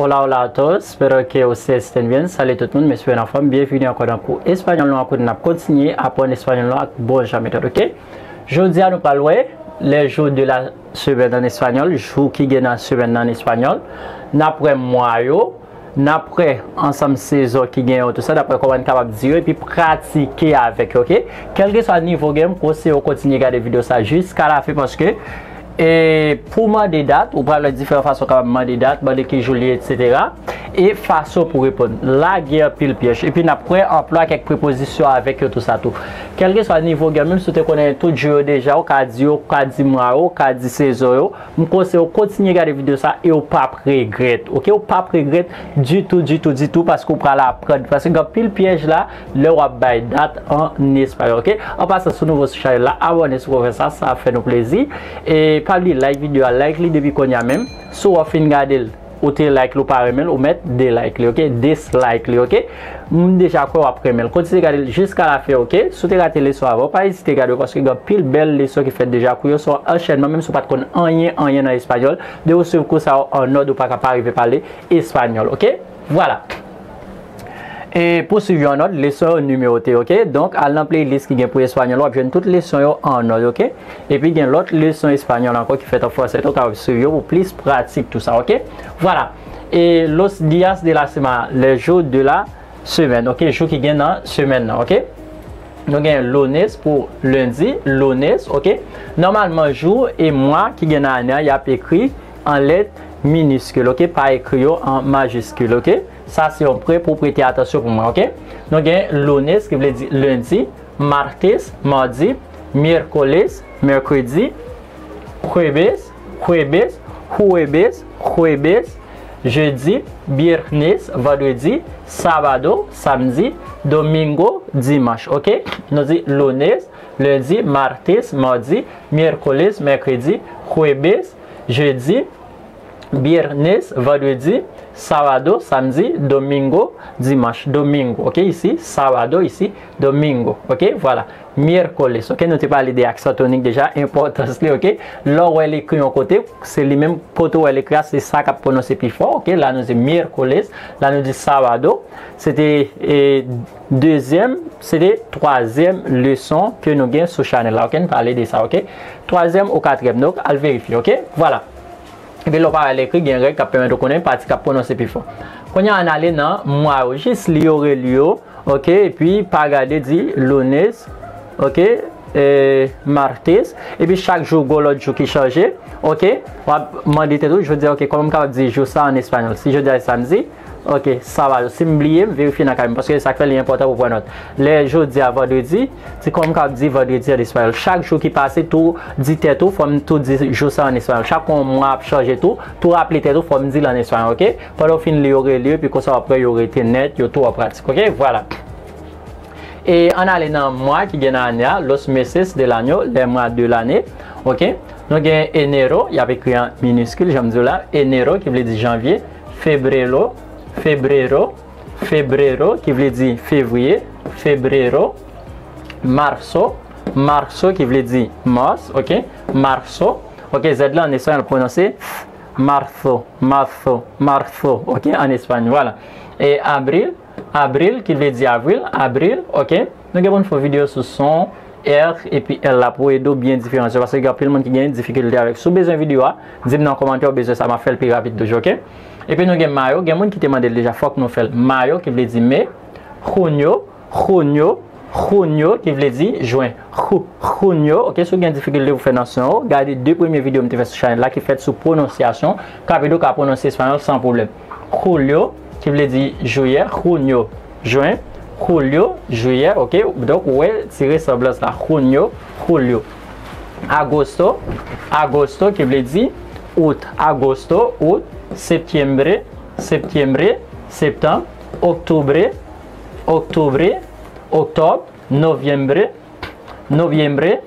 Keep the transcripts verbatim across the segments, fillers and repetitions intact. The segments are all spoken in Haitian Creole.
Hola, hola a todos, espero que ustedes estén bien. Salut tout moun, m espere n anfòm. Byenvini ankò nan kou espanyòl nou an, kote n ap kontinye aprann espanyòl nou ak bon jan metòd, oke? Jodi a nou pral wè les jours de la semaine en espagnol, jou ki gen nan semèn nan an espanyòl. N ap wè mwa yo, n ap wè ansanm sezon ki gen yo, tou sa, n ap wè kòman n kapab di yo, epi pratike avèk yo, oke? Kèlkeswa nivo w gen, m konseye w kontinye gade videyo sa jiska lafen, paske E pou mande dat, ou pral wè diferan fason w kapab mande dat, mande ki jou li ye, etsetera. E fason pou reponn. La gen anpil pyèj. Epi n ap wè anplwa kèk prepozisyon avèk yo, tou sa tou. Kèlkeswa nivo w gen, menm si w te konnen tout jou yo deja, ou ka di yo, ou ka di mwa yo, ou ka di sezon yo. M konseye w kontinye gade videyo sa e w p ap regrèt. Oke, w p ap regrèt ditou, ditou, ditou, paske w pral aprann. Paske gen anpil pyèj la, lè w ap bay dat an espayòl, oke? An pasan, si w nouvo sou chanèl la, abòne si w poko fè sa, sa ap fè nou plezi. E pa bliye like videyo a, like li depi kounye a menm. Si w fin gade l, ou te like li, ou pa renmen l, ou mèt delike li, oke? Dislike li, oke? M deja kwè w ap renmen l. Kontinye gade l jiska lafen, oke? Si w te rate leson avan, pa ezite gade yo, paske gen anpil bèl leson ki fèt deja. Kou yo se yon anchènman, menm si w pa t konn anyen, anyen nan espayòl, depi w swiv kou sa yo an òd, ou pa ka pa rive pale espanyòl, oke? Vwala. E pou swiv yo an òd, leson yo nimewote, oke? Donk, al nan playlist ki gen pou espanyòl, w ap jwenn tout leson yo an òd, oke? Epi gen lòt leson espanyòl ankò ki fèt an fransè tou, w kapab swiv yo pou plis pratik, tou sa, oke? Vwala. E los días de la semana, les jours de la semaine, oke? Jou ki gen nan semèn nan, oke? Nou gen lunes pou lendi, lunes, oke? Nòmalman, jou e mwa ki gen nan ane a, y ap ekri an lèt miniskil, oke? Pa ekri yo an majiskil, oke? Sa se yon pwen pou w prete atansyon pou mwen, oke? Nou gen lunes, ki vle di lendi, martes, madi, miércoles, mèkredi, jueves, jueves, jueves, jueves, jedi, viernes, vandredi, sábado, samdi, domingo, dimanch, oke? Nou di lunes, lendi, martes, madi, miércoles, mèkredi, jueves, jedi, viernes, vandredi, sábado, samdi, domingo, dimanch. Domingo, oke, isi, sábado, isi, domingo, oke, vwala. Miércoles, oke, nou te pale de aksan tonik deja, enpòtans li, oke. Lè w wè l ekri yon kote, se li menm, kote w wè l ekri a, se sa k ap pwononse pi fò, oke. La nou di miércoles, la nou di sábado. Se te, e, dezyèm, se te twazyèm leson ke nou gen sou chanèl la, oke. Nou pale de sa, oke. Twazyèm ou katriyèm, donk, al verifye, oke. Vwala. Epi lè w pa wè l ekri, gen règ k ap pèmèt ou konnen pati k ap pwononse pi fò. Kounye a, ann ale nan mwa yo, jis li yo, reli yo, oke, epi pa gade, di lunes, oke, e, martes, epi chak jou, gen lòt jou ki chanje, oke, w ap mande tèt ou, jodi a, oke, kòman m kapab di jou sa an espanyòl? Si jodi a se samdi, oke, sábado. Si m bliye, m verifye nan kay mwen, paske sa k fè li enpòtan pou pran nòt. Lè jodi a vandredi, di kòman m kapab di vandredi an espayòl. Chak jou ki pase, tou di tèt ou, fò m tou di jou sa an espayòl. Chak yon mwa ap chanje tou, tou raple tèt ou, fò m di l an espayòl, oke? Pandan w fin li yo, reli yo, epi konsa w ap wè yo rete nèt, yo twò pratik, oke? Vwala. E ann ale nan mwa ki gen nan ane a, los meses del año, les mois de l'année, oke? Nou gen enero, y ap ekri an miniskil, jan m di w la, enero, ki vle di janvye, febrero, febrero, febrero, ki vle di fevriye, febrero, marso, marso, ki vle di mas, oke? Marso, oke? Z la an espanyòl pwononse marzo, marzo, marzo, oke? An espanyòl, vwala. E abril, abril, ki vle di avril, abril, oke? Nou gen pou n fè yon videyo sou son R epi L la pou ede w byen diferansye, paske gen anpil moun ki gen difikilte avèk. Si w bezwen videyo a, di m nan kòmantè ou bezwen sa, m ap fè l pi rapid toujou, oke? Epi nou gen mayo, gen moun ki te mande l deja, fòk nou fè l. Mayo, ki vle di me, junio, junio, junio, ki vle di jen. Ju-, junio, oke, si w gen difikilte pou fè nan son yo, gade de premye videyo m te fè sou chanèl la ki fèt sou pwononsyasyon, k ap ede w ka pwononse espanyòl san pwoblèm. Julio, ki vle di jiyè, junio, jen, julio, jiyè, oke? Donk, ou wè ti resanblans la, junio, julio. Agosto, agosto, ki vle di out, agosto, out, septiembre, septiembre, septanm, octubre, octubre, oktòb, noviembre, noviembre,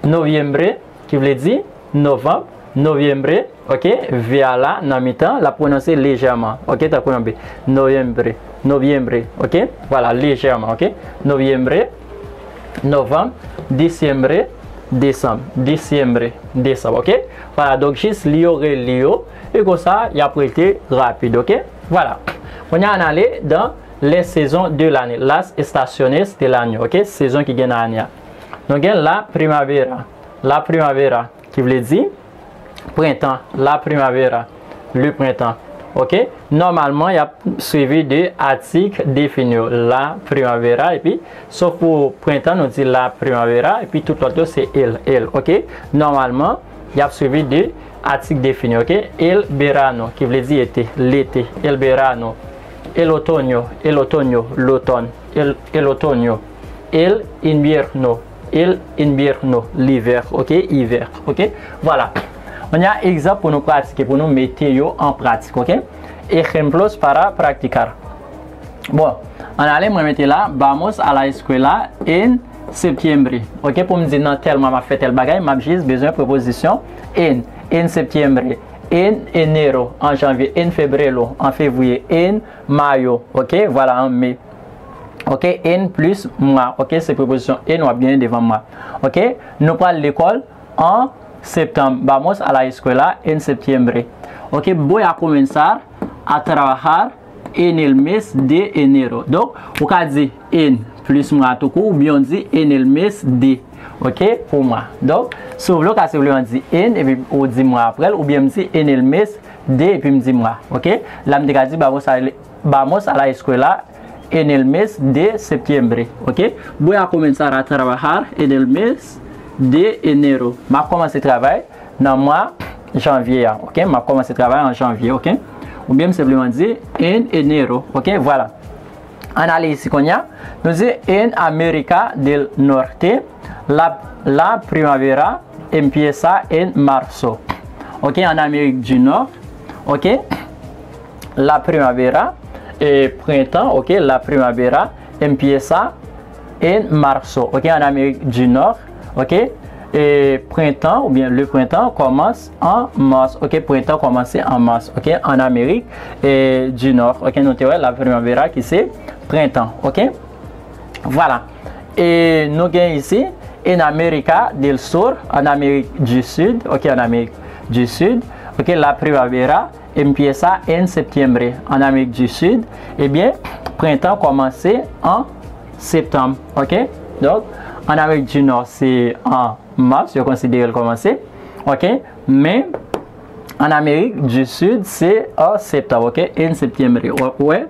noviembre, ki vle di novanm, noviembre, oke, V a la nan mitan, l ap pwononse lejèman, oke, tankou yon B, noviembre, noviembre, oke, vwala, lejèman, oke, noviembre, novanm, diciembre, décembre, diciembre, décembre, ok? Vwala, donk jis li yo, reli yo, e konsa, y ap rete rapid, ok? Vwala. Kounye a, ann ale dans les saisons de l'année, las estaciones del año, ok? Sezon ki gen nan ane a. Nou gen la primavera, la primavera, ki vle di prentan, la primavera, le printemps. Ok? Nòmalman, y ap swivi de atik defini yo, la primavera, epi, sof pou prentan, nou di la primavera, epi tout lòt yo se el, el, ok? Nòmalman, y ap swivi de atik defini, ok? El verano, ki vle di ete, lete, el verano, el otoño, el otoño, lotòn, el, el otoño, el invierno, el invierno, livè, ok, ivè, ok. Vwala. Kounye a, egzanp pou nou pratike, pou nou mete yo an pratik, ok. Ejemplos para practicar. Bon, ann ale, mwen mete la, vamos a la escuela en septiembre. Ok, pou m di nan tèl mwa m ap fè tèl bagay, m ap jis bezwen prepozisyon en, en septiembre, en enero, an janvye, en febrero, an fevriye, en mayo, ok, vwala, an me. Ok, en plis mwa, ok, se prepozisyon en w ap genyen devan mwa. Ok, nou pral lekòl an septanm. Vamos a la escuela en septiembre. Ok, voy a comenzar a trabajar en el mes de enero. Donk, ou ka di en plis mwa toukou, oubyen w di en el mes de, ok, pou mwa. Donk, si w vle, w ka senpleman di en, epi ou di mwa apre l, oubyen m di en el mes de, epi m di mwa, ok? La, m te ka di, vamos a, vamos a la escuela en el mes de septiembre, ok? Voy a comenzar a trabajar en el mes de enero. M ap kòmanse travay nan mwa janvye a, ok? M ap kòmanse travay an janvye, ok? Oubyen m senpleman di en enero, ok? Vwala. Ann ale isi kounye a. Nou di en América del Norte, la, la primavera empieza en marzo. Ok, an Amerik di Nò, ok, la primavera, e, prentan, ok, la primavera empieza en marzo, ok, an Amerik di Nò, ok, e, prentan, oubyen le prentan kòmanse an mas, ok, prentan kòmanse an mas, ok, an Amerik, e, di Nò, ok, nou te wè la primavera ki se prentan, ok. Vwala. E nou gen isi, en América del Sur, an Amerik di Sid, ok, an Amerik di Sid, ok, la primavera empieza en septiembre, an Amerik di Sid, ebyen, prentan kòmanse an septanm, ok? Donk, an Amerik di Nò, se an mas, yo konsidere l kòmanse, ok? Men, an Amerik di Sid, se an septanm, ok? En septiembre, w ap wè,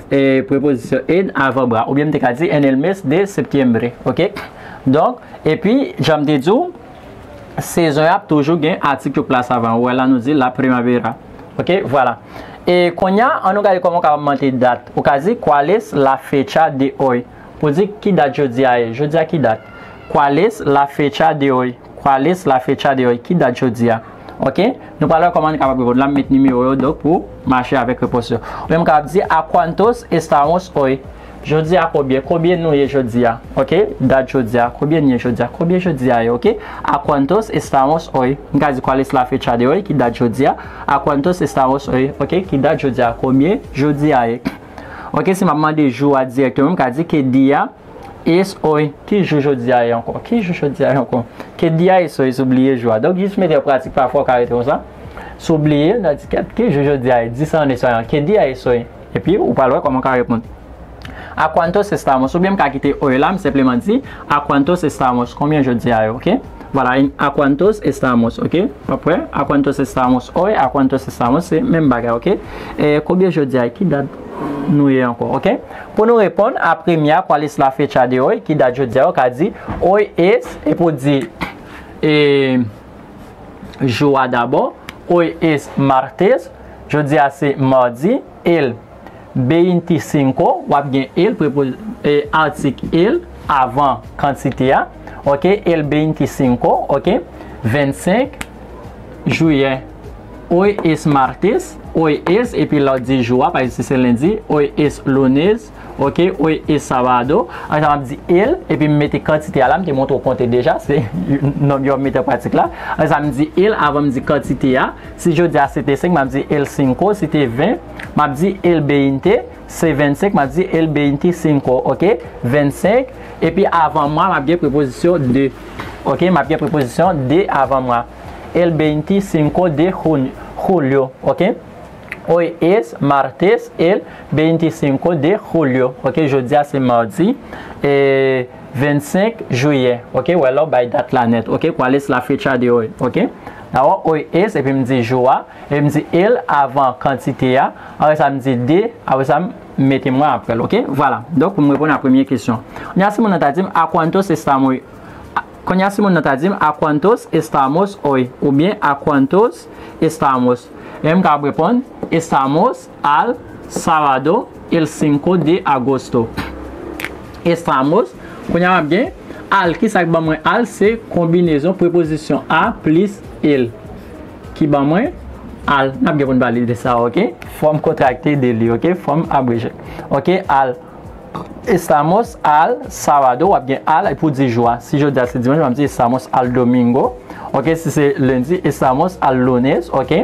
e, prepozisyon en avan bra, oubyen m te ka di en el mes de septiembre, ok? Donk, epi, jan m te di w, sezon y ap toujou gen atik yo plase avan. Ou wè la, nou di la primavera. Ok, vwala. E kounye a, ann nou gade kòman w kapab mande dat. Ou ka di, cuál es la fecha de hoy? Pou di ki dat jodi a ye. Jodi a ki dat? Cuál es la fecha de hoy? Cuál es la fecha de hoy? Ki dat jodi a? Ok? Nou pral wè kòman nou kapab reponn. La, m met nimewo yo, donk, pou mache avèk repons yo. Ou menm kapab di, ¿a cuántos estamos hoy? Jodi a konbyen? Konbyen nou ye jodi a? Ok? Dat jodi a. Konbyen nou ye jodi a? Konbyen jodi a ye? Ok? ¿A cuántos estamos hoy? M ka di, ¿cuál es la fecha de hoy? Ki dat jodi a? ¿A cuántos estamos hoy? Ok? Ki dat jodi a? Konbyen jodi a ye? Ok, si m ap mande jou a dirèkteman, m ka di, ¿qué día es hoy? Ki jou jodi a ye ankò? Ki jou jodi a ye ankò? ¿Qué día es hoy? Si w bliye jou a. Donk, jis mete an pratik, pafwa w ka rete konsa. Si w bliye, n a di, kèt, ki jou jodi a ye? Di sa an espanyo, ¿qué día es hoy? Epi, ou pral wè kòman w ka reponn. ¿A cuántos estamos? Oubyen m ka kite hoy la, m senpleman di, ¿a cuántos estamos? Konbyen jodi a ye, ok? Vwala, en, ¿a cuántos estamos? Ok? W ap wè, ¿a cuántos estamos hoy? ¿A cuántos estamos? Se menm bagay, ok? E, konbyen jodi a ye? Ki dat nou ye ankò, ok? Pou nou reponn a premye a, ¿cuál es la fecha de hoy? Ki dat jodi a ye? Ou ka di, hoy es, epi w di, e, jou a dabò. Hoy es martes, jodi a se madi, el veinticinco, w ap gen el, prepo-, e, atik el avan kantite a. Ok, el veinticinco, ok, vennsenk jiyè. Hoy es martes, hoy es, epi lè w di jou a, pa egzanp, si se lendi, hoy es lunes, ok, hoy es sábado. An sa m ap di el, epi m mete kantite a la, m te montre w konte deja, se nonm yo m mete an pratik la. An sa m di el, avan m di kantite a, si jodi a se te senk, m ap di el cinco, si te ven, m ap di el veinte, se vennsenk, m ap di el veinticinco, ok? Vennsenk, epi avan mwa, m ap gen prepozisyon de. Ok, m ap gen prepozisyon de avan mwa. El veinticinco de jun- julio. Ok? Hoy es martes, el veinticinco de julio. Ok, jodi a se madi, e vennsenk jiyè. Ok, wè la w bay dat la nèt. Ok, ¿cuál es la fecha de hoy? Ok, d'abord, hoy es, epi m di jou a, epi m di el avan kantite a, apre sa m di de, apre sa m mete mwa apre l. Ok, vwala. Donk, pou m reponn a premye kesyon. Kounye a, si moun nan ta di m, ¿a cuántos estamos? Kounye a, si moun nan ta di m, ¿a cuántos estamos hoy? Oubyen, ¿a cuántos estamos? E m ka reponn, estamos al sábado el cinco de agosto. Estamos, kounye a m ap gen al, ki sa k ban mwen al? Se konbinezon prepozisyon a plis el ki ban mwen al. N ap gen pou n pale de sa, ok? Fòm kontrakte de li, ok? Fòm abreje. Ok, al. Estamos al sábado, w ap gen al, epi w di jou a. Si jodi a se dimanch, m ap di estamos al domingo. Ok, si se lendi, estamos al lunes, ok?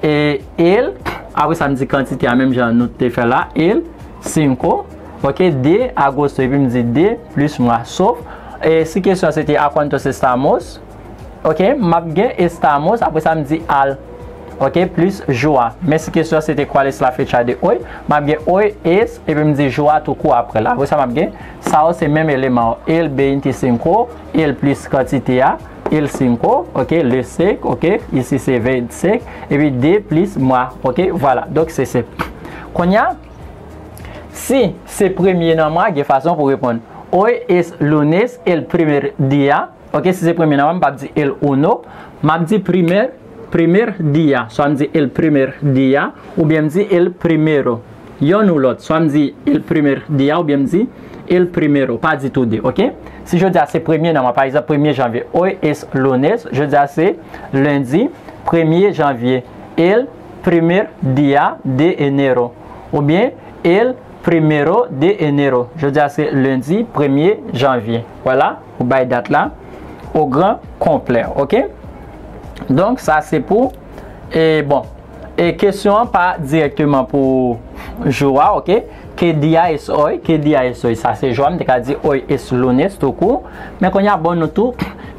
E el, apre sa m di kantite a, menm jan nou te fè la, el cinco, ok, de agosto, epi m di de plis mwa, sof, e si kesyon se te a cuántos estamos, ok, m ap gen estamos, apre sa m di al, ok, plis jou a. Men si kesyon se te cuál es la fecha de hoy, m ap gen hoy es, epi m di jou a tou kou apre l. Apre sa m ap gen, sa yo se menm eleman yo, el veinticinco, el plis kantite a, el cinco, ok, le cinq, ok, isi se vennsenk, epi de plis mwa, ok, vwala. Donk se senp. Kounye a, si se premye nan mwa, gen fason pou reponn. Hoy es lunes, el primer día. Ok, si se premye nan mwa, m p ap di el uno, m ap di primer, primer día. Swa m di el primer día, oubyen m di el primero. Yonn ou lòt, swa m di el primer día, oubyen m di el primero. Pa di tou de, ok? Si jodi a se premye nan mwa, pa egzanp, premye janvye, hoy es lunes, jodi a se lendi, premye janvye, el primer día de enero, oubyen el primero de enero. Jodi a se lendi premye janvye. Vwala, ou bay dat la o gran konplè, ok? Donk, sa se pou, e bon, e kesyon an pa dirèkteman pou jou a, ok? ¿Qué día es hoy? ¿Qué día es hoy? Sa se jou a, m te ka di hoy es lunes tou kou. Men kounye a, bon, nou tou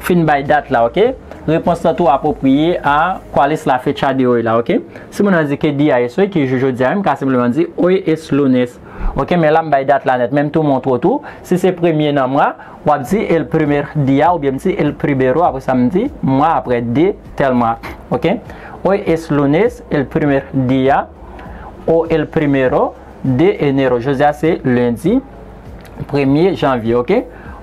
fin bay dat la, ok? Repons lan tou apwopriye a cuál es la fecha de hoy la, ok? Si moun nan di ¿qué día es hoy, ki jou jodi a, m ka senpleman di hoy es lunes. Ok, men la m bay dat la nèt, men m tou montre w tou, si se premye nan mwa, w ap di el primer día oubyen m di el primero, apre sa m di mwa apre de tèl mwa. Ok? Hoy es lunes, el primer día, o el primero de enero. Jodi a se lendi premye janvye, ok?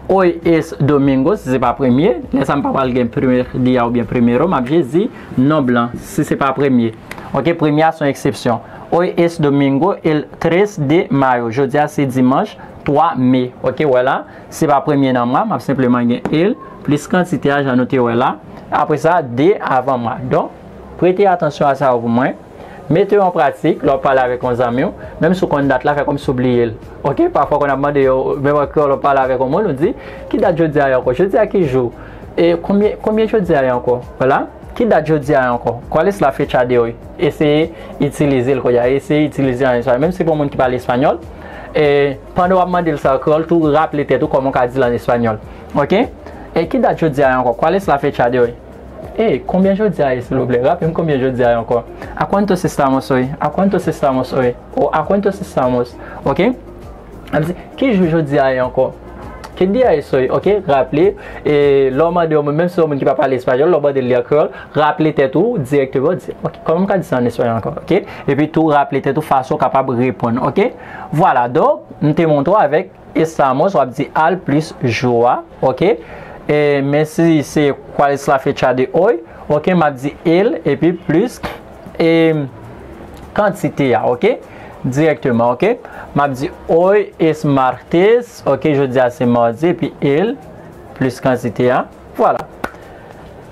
Hoy es domingo, si se pa premye, lè sa m pa pral gen primer día oubyen primero, m ap jis di nonb lan, si se pa premye. Ok, premye a se yon eksepsyon. Hoy es domingo, el tres de mayo. Jodi a se dimanch twa me. Ok, wè la, se pa premye nan mwa, m ap senpleman gen el plis kantite a jan nou te wè la. Apre sa, de avan mwa. Donk, prete atansyon a sa yo pou mwen. Mete yo an pratik lè w ap pale avèk yon zanmi w, menm si w konn dat la, fè kòmsi w bliye l. Ok, pafwa w konn ap mande yo, menm an kreyòl, w ap pale avèk yon moun, ou di, "Ki dat jodi a ye ankò? Jodi a ki jou? E konbyen, konbyen jodi a ye ankò?" Vwala. Ki dat jodi a ye ankò? ¿Cuál es la fecha de hoy? Eseye itilize l kounye a. Eseye itilize l an espanyòl. Menm si se pou yon moun ki pale espanyòl, e pandan w ap mande l sa an kreyòl, tou raple tèt ou kòman w ka di l an espanyòl. Ok? E ki dat jodi a ye ankò? ¿Cuál es la fecha de hoy? E konbyen jodi a ye, silvouplè? Raple m konbyen jodi a ye ankò. ¿A cuántos estamos hoy? ¿A cuántos estamos hoy? O ¿a cuántos estamos? Ok? Ap di, ki jou jodi a ye ankò? ¿Qué día es hoy? Ok, raple, e lè w mande yon moun, menm si se yon moun ki pa pale espanyòl, lè w mande l li an kreyòl, raple tèt ou dirèkteman, di, ok, kòman m ka di sa an espanyòl ankò? Ok, epi tou raple tèt ou fason w kapab reponn, ok? Vwala, donk, m te montre w avèk estamos, w ap di al plis jou a, ok? E, men si se cuál es la fecha de hoy, ok, m ap di el, epi plis, e, kantite a, ok? Dirèkteman, ok? M ap di, hoy es martes, ok, jodi a se madi, epi el, plis kantite a. Vwala.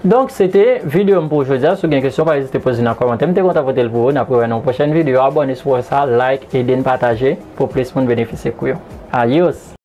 Donk, se te videyo m pou jodi a. Si w gen kesyon, pa ezite poze nan kòmantè. M te kontan pote l pou ou. N ap rewè nan yon pwochèn videyo. Abòne si w wè sa, like, ede n pataje pou plis moun benefisye kou yo. Adios!